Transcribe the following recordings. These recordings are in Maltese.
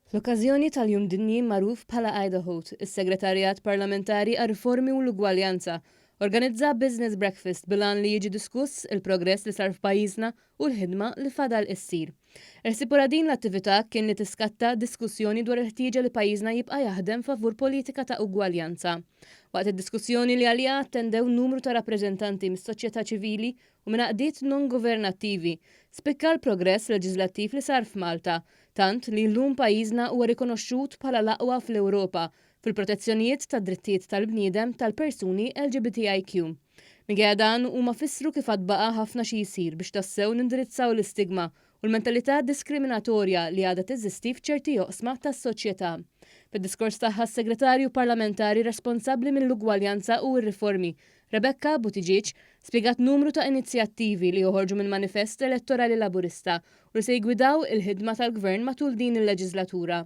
Fl-okkażjoni tal-Jum Dinji magħruf bħala IDAHOT, is-Segretarjat Parlamentari għar-Riformi u l-Ugwaljanza organizza Business Breakfast bil-għan li jiġi diskuss il-progress li sar f'pajjiżna u l-ħidma li fadal issir. Il-ħsieb wara din l-attività kien li tiskatta diskussjoni dwar il-ħtieġa li pajjiżna jibqa' jaħdem favur politika ta' ugwaljanza. Waqt id-diskussjoni li għaliha attendew numru ta' rappreżentanti mis-soċjetà ċivili u minn għaqdiet non-governattivi, spikka l-progress leġiżlattiv li sar f'Malta, tant li llum pajjiżna huwa rikonoxxut bħala l-aqwa fl-Ewropa fil-protezzjonijiet tad-drittijiet tal-bniedem tal-persuni LGBTIQ. Minkejja dan, huma fissru kif għad baqa' ħafna xi jsir biex tassew nindirizzaw l-istigma u l-mentalità diskriminatorja li għadha teżisti f'ċerti oqsma tas-soċjetà. Fid-diskors tagħha s-Segretarju Parlamentari responsabbli mill-Ugwaljanza u r-Riformi, Rebecca Buttigieg, spjegat numru ta' inizjattivi li joħorġu mill-manifest elettorali Laburista u li se jiggwidaw il-ħidma tal-Gvern matul din il-leġiżlatura.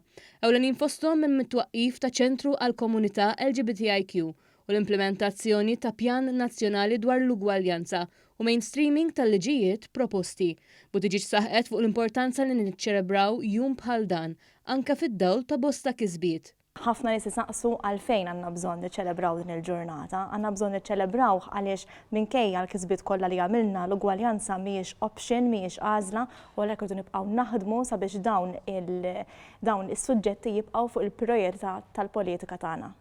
Ewlenin fosthom hemm it-twaqqif ta' ċentru għall-komunità LGBTIQ u l-implimentazzjoni ta' pjan nazzjonali dwar l-ugwaljanza u mainstreaming tal-liġijiet proposti. Buttigieg saħqet fuq l-importanza li niċċelebraw jum bħal dan, anke fid-dawl ta' bosta kisbiet. Ħafna nies isaqsu għalfejn għandna bżonn niċċelebraw din il-ġurnata. Għandna bżonn niċċelebrawh għaliex minkejja l-kisbiet kollha li għamilna, l-ugwaljanza mhijiex option, mhijiex għażla, u għalhekk irridu nibqgħu naħdmu sabiex dawn dawn is-suġġetti jibqgħu fuq il-prijorità tal-politika tagħna.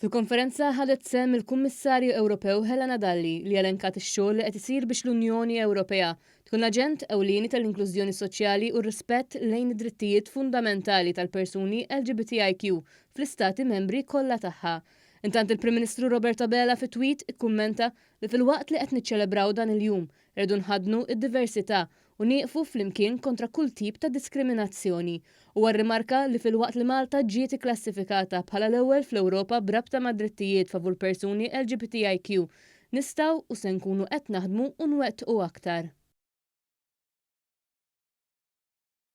Fil-konferenza ħadet sehem il-Kummissarju Ewropew Helena Dalli li elenkat ix-xogħol li qed isir biex l-Unjoni Ewropea tkun l-aġent ewlieni tal-inklużjoni soċjali u r-rispett lejn id-drittijiet fundamentali tal-persuni LGBTIQ fl-istati membri kollha tagħha. Intant il-Prim Ministru Robert Abela fi tweet ikkummenta li filwaqt li qed niċċelebraw dan il-jum, irridu nħaddnu d-diversità u nieqfu flimkien kontra kull tip ta' diskriminazzjoni. Huwa rrimarka li filwaqt li Malta ġiet ikklassifikata bħala l-ewwel fl-Ewropa b'rabta mad-drittijiet favur persuni LGBTIQ, nistgħu u se nkunu qed naħdmu u nwettqu aktar.